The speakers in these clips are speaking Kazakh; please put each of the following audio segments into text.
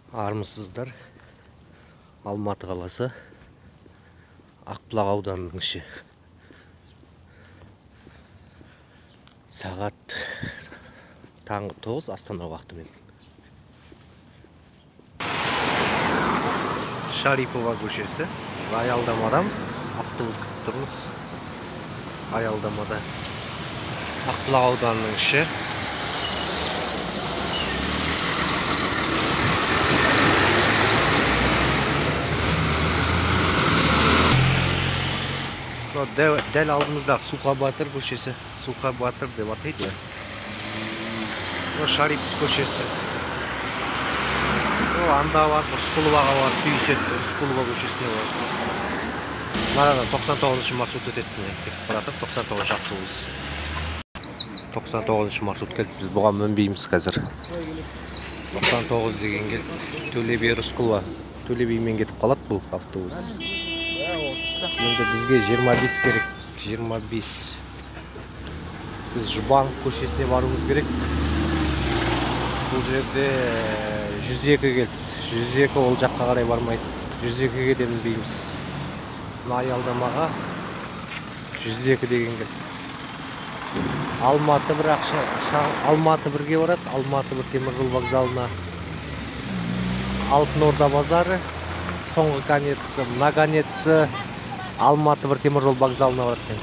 Армысыздар, Алматы қаласы, Ақбұлақ ауданының іші. Сағат таңғы 9 Астана уақытымен. Шарипова көшесі. Аялдамадамыз, автобус күтіп тұрмыз. Аялдамада. Ақбұлақ ауданының іші. Дәл алдымызда Суқабатыр көшесі, Суқабатыр деп атайды. Шарипов көшесі. Анда барып, Рысқұловаға барып түйіседі, Рысқұлова көшесіне барып. Мынадан 99-шы маршрут өтеді, міне, кетіп бара жатыр 99-шы автобус. 99-шы маршрут келді, біз бұған мінбейміз қазір. 99 деген келді, Төле би, Рысқұлова. Төле бимен кетіп қалады бұл автобус. Енді бізге 25 керек, 25. Біз Жұбанов көшесіне баруымыз керек. Бұл жерде 102 келді. 102 ол жаққа қарай бармайды. 102-ге де мінбейміз. Мына аялдамаға 102 деген келді. Алматы бір ақша, Алматы бірге барады, Алматы бір теміржол вокзалына. Алтын Орда базары, соңғы конеці, мына конеці Алматы бір теміржол вокзалына барады екен.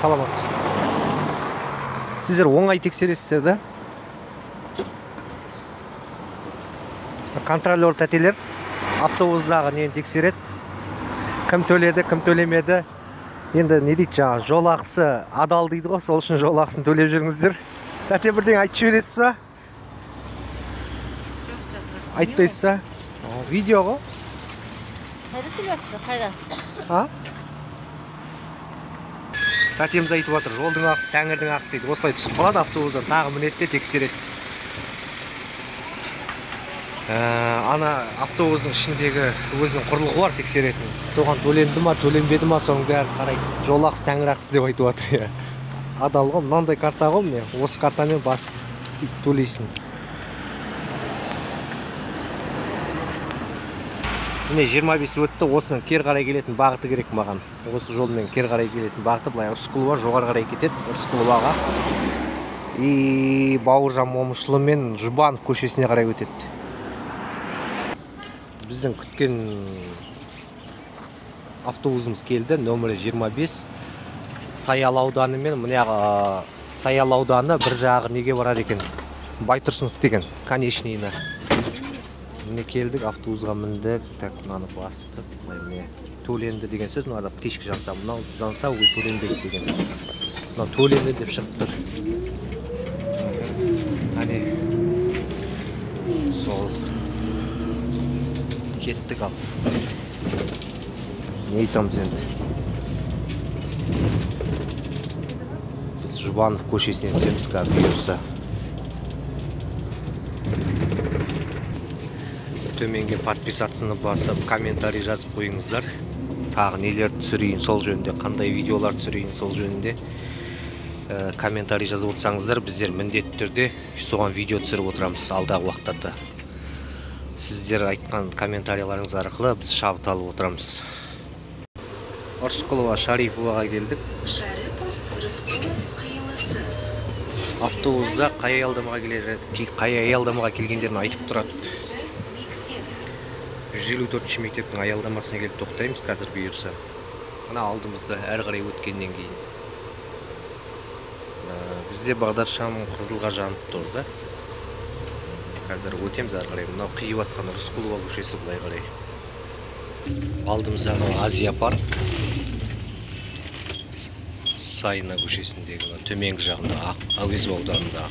Саламатсыз. Сіздер оңай тексересіздер да? Контролер тәтелер автобустағы нені тексереді? Кім төледі, кім төлемеді? Енді не дейді жаңа, жол ақысы адал дейді ғой, сол үшін жол ақысын төлеп жүріңіздер. Тәте, бірдеңе айтып жібересіз ба? Айтпайсыз ба? Видео ғой. Қайда төлеп, қайда? А? Тәтеміз айтып жатыр, жолдың ақысы, тәңірдің ақысы дейді. Осылай түсіп қалады автобустан, тағы мінеді де тексереді. Ана автобустың ішіндегі өзінің құрылғы бар тексеретін. Соған төленді ма, төленбеді ма, соның бәрін қарайды. Жол ақысы, тәңір ақысы деп айтып жатыр. Адал ғой, мынандай карта ғой, міне. Осы картамен басып төлейсің. Міне 25 өтті, осының кері қарай келетін бағыты керек маған. Осы жолмен кері қарай келетін бағыты былай Рысқұлова жоғары қарай кетеді, Рысқұловаға. И Бауыржан Момышұлы мен Жұбанов көшесіне қарай өтеді. Біздің күткен автобусымыз келді, нөмірі 25. Саялы ауданы мен мына Саялы ауданы бір жағы неге барады екен? Байтұрсынов деген конечныйына. Міне келдік, автобусға міндік. Так, мынаны бастық. Былай міне төленді деген сөз, мынада птичка жанса, мынау жанса, ол төленбейді деген. Мынау төленді деп шығып тұр. Әне сол кеттік ал. Не айтамыз енді? Біз Жұбанов көшесіне түсеміз қазір бұйырса. Төменге подписаться басып, комментарий жазып қойыңыздар. Тағы нелер түсірейін сол жөнінде, қандай видеолар түсірейін сол жөнінде комментарий жазып отырсаңыздар, біздер міндетті түрде соған видео түсіріп отырамыз алдағы уақыттарда. Сіздер айтқан комментарияларыңыз арқылы біз шабыт алып отырамыз. Рысқұлова Шариповаға келдік. Автобуста қай аялдамаға келе, қай аялдамаға келгендерін айтып тұрады. 154-ші мектептің аялдамасына келіп тоқтаймыз қазір бұйырса. Мына алдымызда әрі қарай өткеннен кейін. Бізде бағдаршам қызылға жанып тұр да. Қазір өтеміз әрі қарай. Мынау қиып атқан Рысқұлова көшесі былай қарай. Алдымыздағы Азия парк. Сайна көшесіндегі төменгі жағында, Әуезов ауданындағы.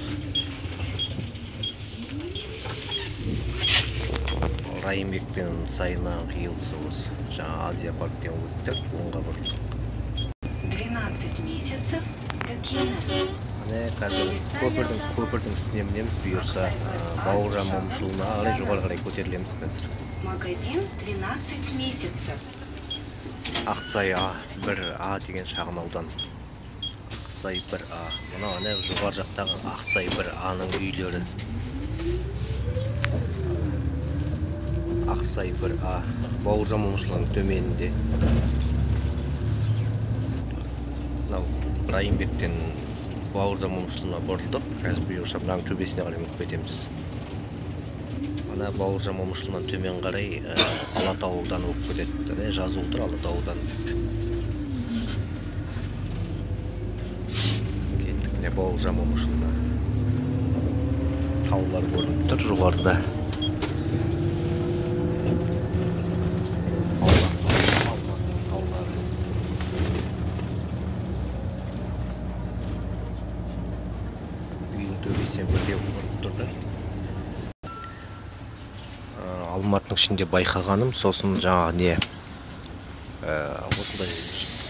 Райымбек пен Сайнаның қиылысы осы. Жаңа Азия парктен өттік, оңға бұрдық. 12 месяцев до кино. Міне Қазір көпірдің үстіне мінеміз, бұйырса Бауыржан Момышұлына қарай жоғары қарай көтерілеміз қазір. Магазин 12 месяцев. Ақсай А 1А деген шағын аудан. Ақсай 1А. Мынау ана жоғары жақтағы Ақсай 1А-ның үйлері. Ақсай 1А Бауыржан Момышұлының төменінде. Мынау Райымбектен Бауыржан Момышұлына бұрылдық. Қазір бұйырса мынаның төбесіне қарай мініп кетеміз. Ана Бауыржан Момышұлынан төмен қарай Алатау ауданы болып кетеді. Міне жазулы тұр Алатау ауданы деп. Кеттік міне Бауыржан Момышұлына. Таулар көрініп тұр жоғарыда. Алматының ішінде байқағаным, сосын жаңағы не, осындай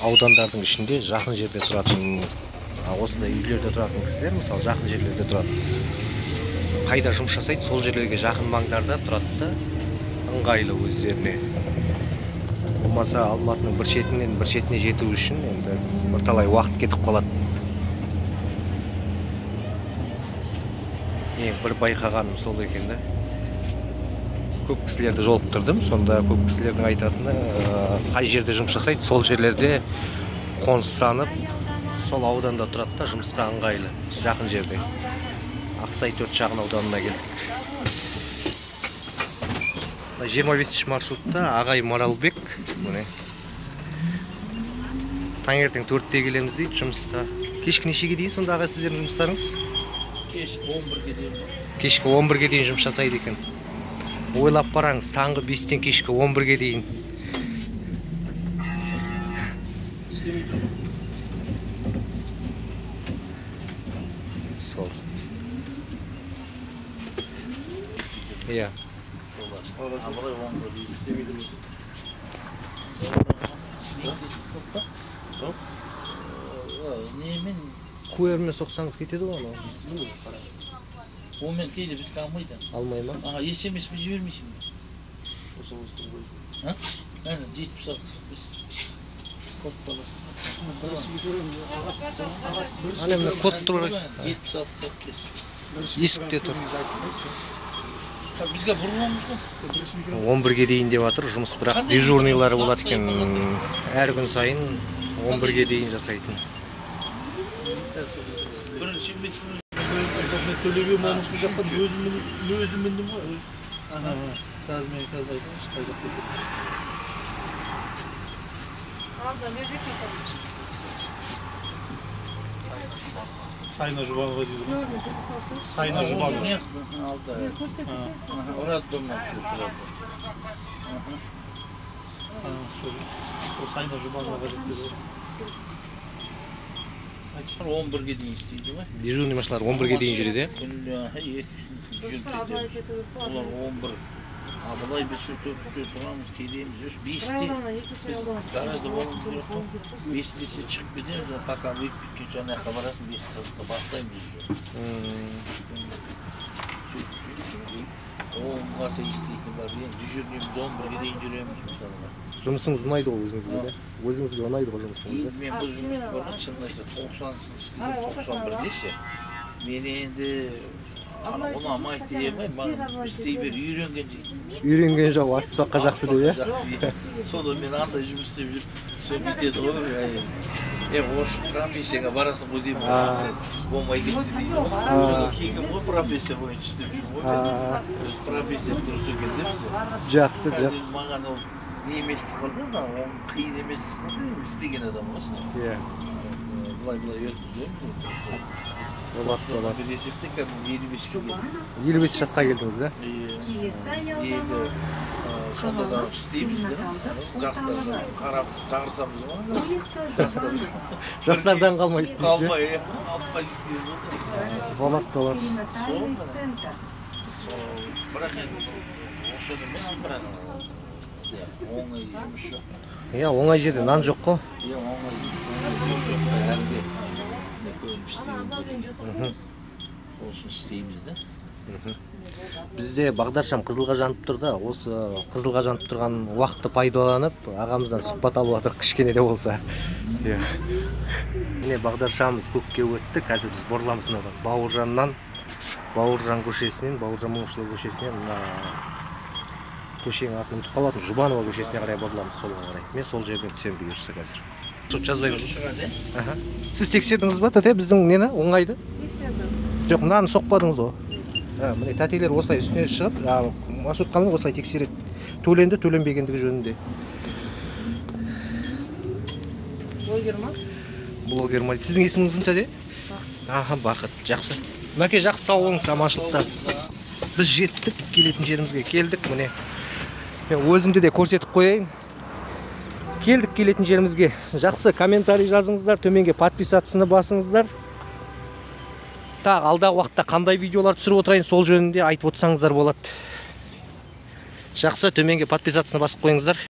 аудандардың ішінде жақын жерде тұратын, осындай үйлерде тұратын кісілер, мысалы жақын жерлерде тұрады, қайда жұмыс жасайды, сол жерлерге жақын маңдарда тұрады да ыңғайлы өздеріне. Болмаса Алматының бір шетінен бір шетіне жету үшін енді бірталай уақыт кетіп қалады. Ең бір байқағаным сол екен да. Көп кісілерді жолықтырдым, сонда көп кісілердің айтатыны, қай жерде жұмыс жасайды, сол жерлерде қоныстанып, сол ауданда тұрады да, жұмысқа ыңғайлы, жақын жерде. Ақсай 4 шағын ауданына келдік. 25 маршрутта ағай Маралбек, міне. Таңертең 4-те келеміз дейді жұмысқа. Кешкі нешеге дейін сонда ағай сіздердің жұмыстарыңыз? Кешкі 11-ге дейін. Кешкі 11-ге дейін жұмыс жасайды екен. Ойлап бараңыз, таңғы 5-тен кешкі 11-ге дейін. Сол. Иә. QR-мен соқсаңыз кетеді ғой анау. Онымен кейде бізге алмайды. Алмай ма? Аға, SMS-пен жібермейсің бе? А? Әне, 76 45. Код баласы. Әне, мына код тұр. 76 45. Есікте тұр. Бізге бұрыламыз ғой. 11-ге дейін деп жатыр жұмыс, бірақ дежурныйлары болады екен. Әр күн сайын 11-ге дейін жасайтын. Бірінші Төле би Момышұлы жақтан өзім міндім ғой. Қазір мен қазір айтыңызшы, қай жақта екен. Сайна Жұбанова дейді ғой. Сайна Жұбанова. Сол Сайна Жұбановаға жетті ғой. 11-ге дейін істейді ғой. Дежурный машиналар 11-ге дейін жүреді. Күнде 2-3 күн жүріп кетеді. Олар 11. А былай біз 4-те тұрамыз, келеміз, 5-те. Біз гаражда болуымыз керек қой. 5-те шығып кетеміз, пока выйып кеткенше ана жаққа барасың, 5-те бастаймыз уже. Сөйтіп, 10-ға істейтін бар. Енді дежурныймыз, 11-ге дейін жүреміз мысалға. Жұмысыңыз ұнайды ғой өзіңізге, да? Өзіңізге ұнайды ғой жұмысыңыз, да? Енді мен бұл жұмысты бар ғой, шынын айтсам, 90-шы істеген, 91-де ше. Мен енді ұнамайды дей алмаймын, маған істей бер, үйренген жігіт. Үйренген жау атыспаққа жақсы деп, иә? Содан мен андай жұмыс істеп жүріп, сол бүйтеді ғой, осы профессияға барасың ғой деймін, болмай кетті дейді ғой. Содан келген ғой, профессия бойынша істеп жүрмін ғой. Өз профессиям дұрыс екен деп. Жақсы, жақсы. Маған ол не емес қылды да, оның қиын емес қылды, істеген адам ғой. Иә. Былай-былай өткіземіз. Болады, болады. Бір есептен кәдімгі 55-ке келдім. 55 жасқа келдіңіз, да? Енді сонда да істейміз де. Жастардан қарап тағырсамыз ғой. Жастардан қалмай істейсіз. Қалмай, қалмай істейміз ғой. Болады, болады. Сол, бірақ енді осы емес, бірақ оңай жұмыс жоқ. Иә, оңай жерде нан жоқ қой. Иә, оңай жол жоқ. Әлі де Көріп істеуім керек. Сол үшін істейміз да. Бізде бағдаршам қызылға жанып тұр да, осы қызылға жанып тұрған уақытты пайдаланып, ағамыздан сұхбат алып жатырық кішкене де болса. Иә. Міне, бағдаршамыз көкке өтті. Қазір біз бұрыламыз мына Бауыржаннан, Бауыржан көшесінен, Бауыржан Момышұлы көшесінен мына көшенің атын ұмытып қалып, Жұбанова көшесіне қарай бұрыламыз, солға қарай. Мен сол жерден түсемін бұйырса қазір. Маршрут жазбаймыз. Шығады, Аха. Сіз тексердіңіз ба, тәте, біздің нені, оңайды? Тексердім. Жоқ, мынаны соқпадыңыз ғой. А, міне, тәтелер осылай үстіне шығып, маршрутканы осылай тексереді. Төленді, төленбегендігі жөнінде. Блогер ма? Блогер ма? Сіздің есіміңіз кім, тәте? Аха, Бақыт. Жақсы. Мәке, жақсы, сау болыңыз, аманшылықта. Біз жеттік, келетін жерімізге келдік, міне. Мен өзімді де көрсетіп қояйын. Келдік келетін жерімізге. Жақсы, комментарий жазыңыздар, төменге подписаться ны басыңыздар. Тағы алдағы уақытта қандай видеолар түсіріп отырайын, сол жөнінде айтып отырсаңыздар болады. Жақсы, төменге подписаться ны басып қойыңыздар.